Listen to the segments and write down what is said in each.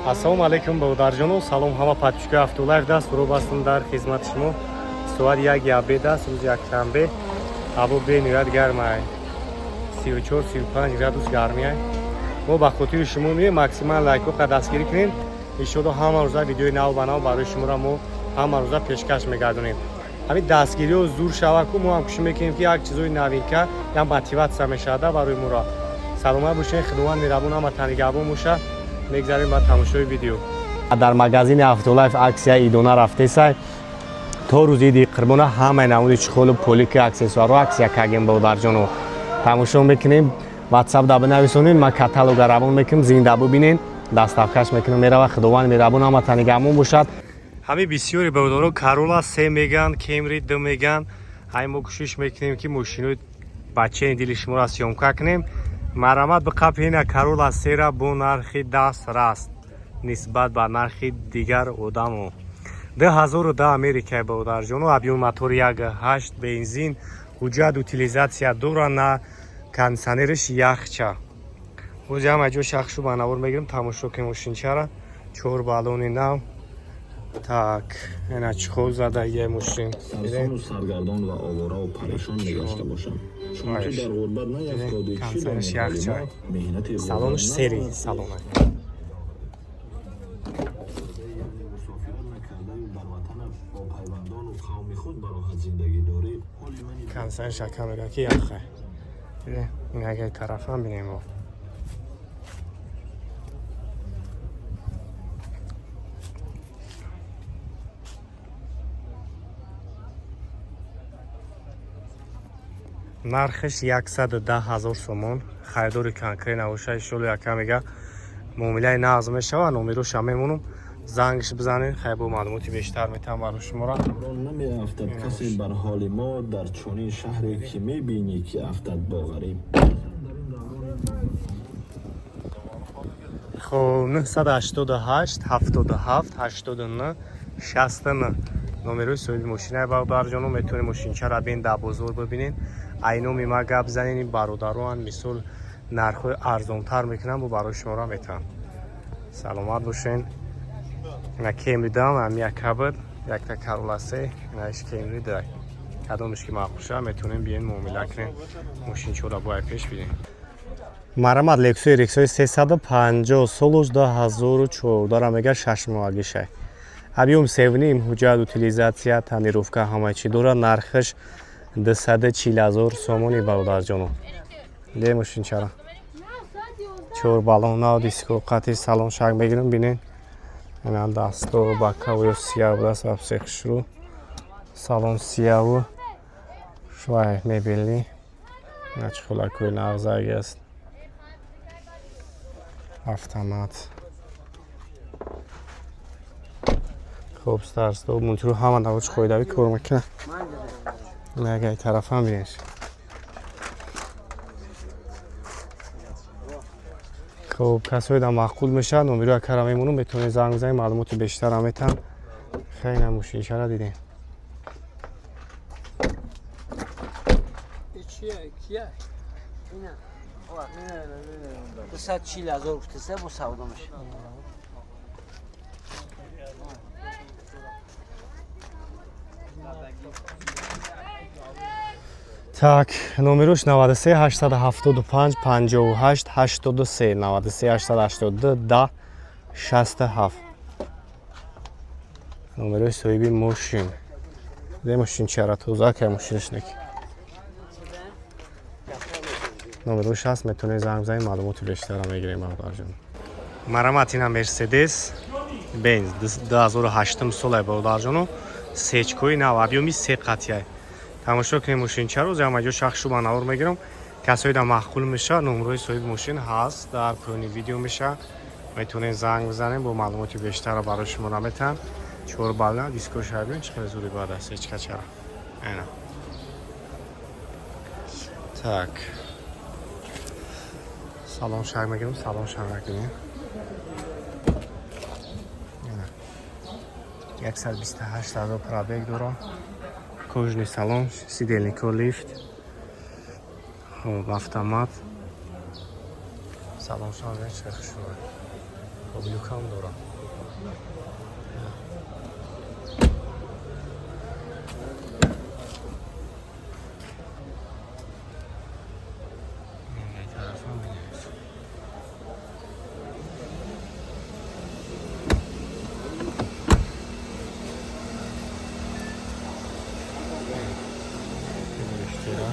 Ассалому алайкум, бародарҷоно, салом ҳама подписчикои Автолайф. Даст рӯ бастам дар хизмати шумо. Соат 1 обед аст, рӯзи якшанбе. Ҳаво бениҳоят гармай, 34-35 градус гармиай. Мо ба хотири шумо меем, максимал лайкҳо дастгирӣ кунем. Иншоалло, ҳама рӯза видеои нав ба нав барои шуморо мо ҳама рӯза пешкаш мегардонем. Ҳамин дастгириҳо зур шава ку, мо ҳам кӯшиш мекунем, ки як чизои новинка, як мотивация мешавада барои моро. Саломат бошед, Худованд меҳрабон ҳаматан нигаҳбон бошад. Мегзарем ба тамошои видео. Дар магазини Автолайф аксия идона рафтесай то рӯзи иди Қурбона. Ҳамаи намуди чехолу полики, аксессуарро аксия кардем. Бародарҷоно, тамошо мекунем. Ватсап да бинависонед, ман каталога равон мекунем, зинда бубинед, доставкаш мекунем, мерава. Худованд меҳрабон ҳаматан нигаҳбон бошад. Ҳамин бисёри бародаро Карола се меган, Кемри ду меган. Ҳамин мо кӯшиш мекунем, ки мошинои бачаи дили шуморо съёмка кунем. Марҳамат, биқапина Карола сера бо нархи дастрас нисбат ба нархи дигар одамо. 2010 Америкаи, бародарҷоно, объём мотори 1,8, бензин, ҳуҷҷат утилизация дора, на кондиционериш яхча. Бози ҳама ҷо шахшу ба навор мегирем, тамошо кунем мошинчара. Чор баллони нав. Так, ина чехол задагия мошин. Сарсону саргардон ва оворао парешон мегашта бошам, чун ту дар ғурбат наяфтодӣ, чӣ Кондиционериш донӣ ҳоли яхча. мо, меҳнати ғурбат Салонаш сери надорад. Салона. Мусофират накардаю дар ватанат бо пайвандону қавми худ бароҳат зиндагӣ дорӣ, ҳоли мани Кондиционерш ака мегӯяд, ки яхе. Ин агар тарафам бинем мо. Нархаш 110 ҳазор сомон. Харидори конкрет набоша, иншолло, яка мега, муомилаи нағз мешава. Номероша мемонам, зангш бизанед, хай, бо маълумоти бештар метавам барои шуморо. Рон намеафтад касе бар ҳоли мо дар чунин шаҳре, ки мебинӣ, ки афтад бо ғариб. Хоб, 988 77 89 69 номерои соҳиби мошинаи, бародарҷоно. Метавонед мошинчаро бин, дар бозор бибинед, айноми ма гап занед. Ин бародароан, мисол, нархҳои арзонтар мекунанд, бо барои шуморо метавам. Саломат бошен. Ина Кемри дам ам яка буд, якта Карола се, инаиш Кемри дай. Кадомеш ки маъқул шава, метавонем биёен, муомила кунем, мошинчаро бояд пеш бинем. Марамат, Лексуи RX-ҳои 350, солуш 2014 мега, шашмоҳагишай. Объём севним, ҳуҷҷат утилизация, тонировка, ҳама чӣ дорад. Нархаш 240 ҳазор сомони, бародарҷоно. Де мошинчара. Чор баллон нав, диско қати, салон шак мегирем, бинен. Ина дасто бакавё сия будааст, вообще хушрӯ. Салон сияву швай мебелни. Ина чӣ хулакҳои нағзаги аст. Автомат, хуб, старт-стоп, мультиру, ҳама навоч қоидавӣ кор мекунад. Ягай тарафам бинеш. Хуб, касое дар маъқул мешавад, номеро якара мемонам, метавонед занг бизанед, маълумоти бештарам метаҳам. Хеле мошинчара дидем. Чия? Кия? Ина. 240 ҳазор гуфтеса, бо савдо мешавад. Так, номерош 93 875 58 83, 93 882 10 67 номерои соҳиби мошин. Де мошин чара тоза кай, мошинаш неки. Номерош ҳаст, метавонед занг бизанед, маълумоти бештара мегирем, бародарҷон. Марамат, ина Мерседес Бенз 2008 солай, бародарҷоно, сечкои нав, объёми се қатияй. Тамошо кунем мошинчаро. Ҳама ҷо шахшу ба навор мегирам. Касое дар маъқул мешавад, номерои соҳиби мошин ҳаст, дар поёни видео мешавад, метавонед занг бизанед, бо маълумоти бештарро барои шумо наметаҳам. Чор бална, диско шабин, чӣ хеле зури бад аст, сечка чара. Ана так, салон шак мегирам, салон шак мекунем. 128 ҳазор пробег дорам. Кожаный салон, сидельнико, лифт, хоб, автомат. Салон шак чӣ хушрӯ. Хоб, люкам дора. Тарафам бинавис. Штира.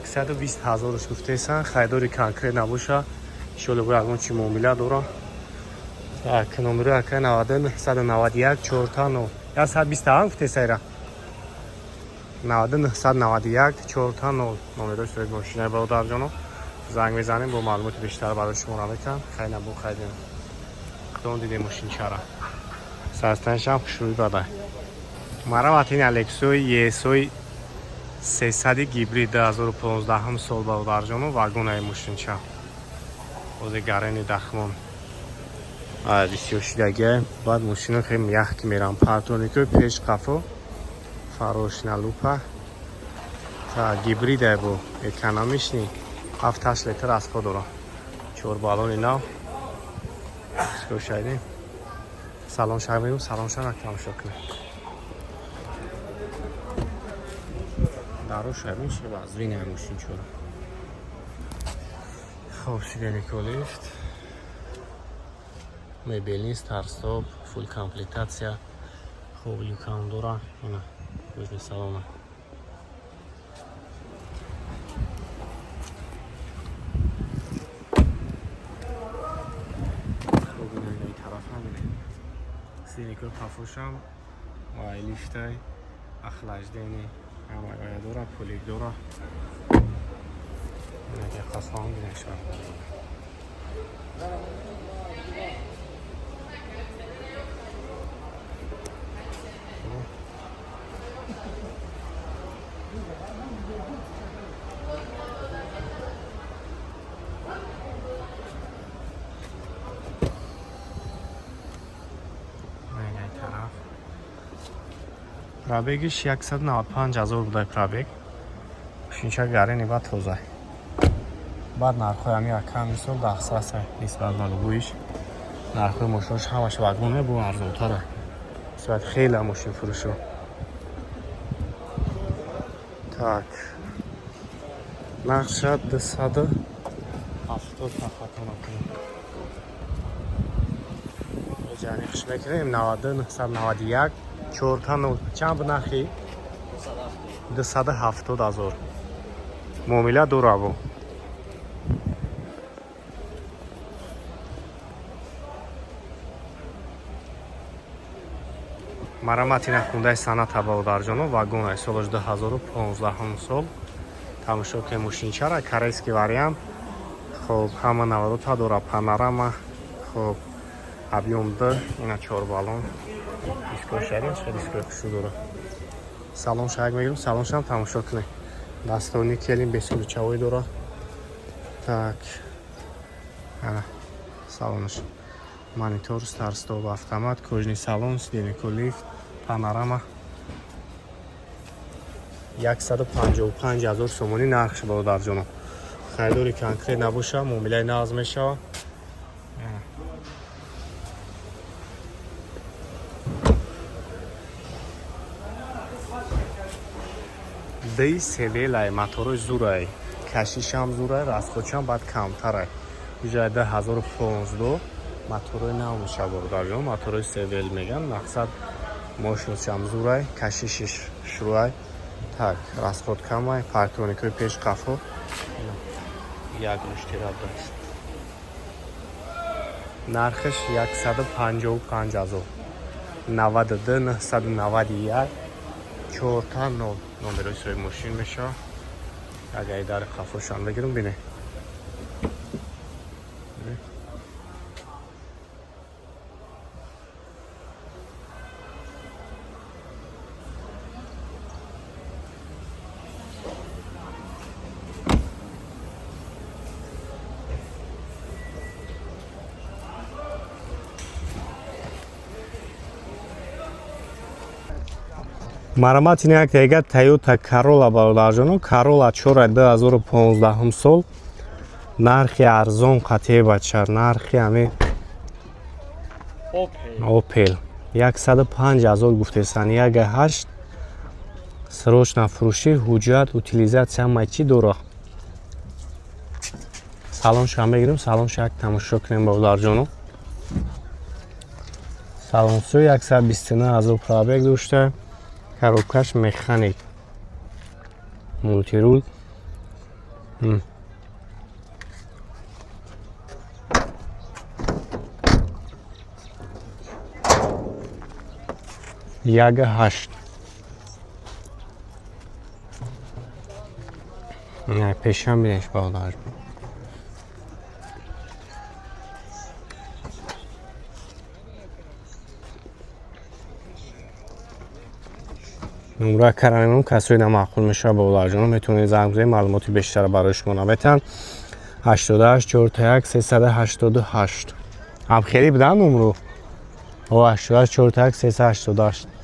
120 000-ш гуфтесан, харидори конкрет набоша, иншолло бо ягон чи муомила дора. Так, номери ака 9991 4 0 120 гуфтесайра. 9991 4 0 номерои соҳиби мошинаи, бародарҷоно. Занг мезанем, бо маълумоти бештар барои шумо метаҳам. Хай набо, хайдем. Худон дидем мошинчара. Сарстаншам хушрӯй бадай. Марамат, ин Алексои Есои 300 гибрид 2015 сол, бародарҷоно, вагонаи мошинча. Озе гарени дахмон. Бисёр шидагия. Баъд мошино хеле мягкий мерам. Парктроникои пеш, қафо, фарошна лупа. Та гибрида бо экономичный 7 литр расход дора. Чор баллони нав. Шайдем. Салон шаг мегум, салон шаг тамошо кунем. Даро шабин чи вазвин мошин чора. Хоб, сиденье лифт. Мебельный старт-стоп, фулл комплектация. Хоб, люкам дора. Ина, кожаный салона. Хоб, ина ин тараф ҳам ине. Сиденье қафошам ва лифтай, охлаждение ҳама оя дора, полик дора. Ина қафоам бинем шумо. Ин тараф пробегиш 195 ҳазор будай пробег. Мошинча гарени ба тоза. Баъд нархҳои ҳами ака мисол дастраса нисбат ба лугӯиш. Нархҳои мошинош ҳамаш вагоне бо арзонтара нисбат хеле мошинфурӯшо. Так, нархша 270 хато накунем. Ҷани хуш мекунем. 9991 4 0 чанд бу нархи? 270 ҳазор. Муомила дора бу. Марамат, ина Хундай Соната, бародарҷоно, вагон, солаш 2015 сол. Тамошо кунем мошинчара, корейский вариант. Хоб, ҳама наворота дора, панорама. Хоб, объем д, ина чор баллон. Дискои шарин, чӣ дискои хушу дора. Салон шаг мегирем, салоншам тамошо кунем. Дастони келин бесключевой дора. Так. Ана салонаш. Монитор, старт-стоп, автомат, кожаный салон, сиденье, лифт, панорама. 155 ҳазор сомонӣ нархш, бародарҷоно. Харидори конкрет набоша, муомилаи нағз мешавад. Ди севелай, моторои зурай, кашишам зурай, расходшам баъд камтарай. Уҷай 2015 моторои нав мешавад, бародарҷон, моторои севел меган, мақсад мощностьам зурай, кашишиш шурӯай. Так, расход камай, парктроникҳои пеш, қафо. Як рӯштира даст. Нархаш 155 ҳазор. 92 991 4 0 номерои соҳиби мошин мешавад. Агар дар қафошам бигирам, бине. Марамат, ин як тега Тойота Corolla, бародарҷоно. Corolla 4, 2015 сол, нархи арзон қатъе, бача, нархи ҳами Опел 105 ҳазор гуфтесан, 1,8, срочно фурӯшӣ, ҳуҷҷат, утилизация, ҳама чӣ дора. Салонша мегирем, салонша як тамошо кунем, бародарҷоно. Салонсӯ 129 ҳазор пробег дошта, коробкаш механик, мультируль. 1,8. Пешам бинеш, бародар. Нумра карамемон, касои намаъқул мешавад, бародарҷоно, метавонед занг бизанед, маълумоти бештара барои шумо наметаҳанд. 88 41 388 ҳам хеле будан нумру. О, 88 41 388.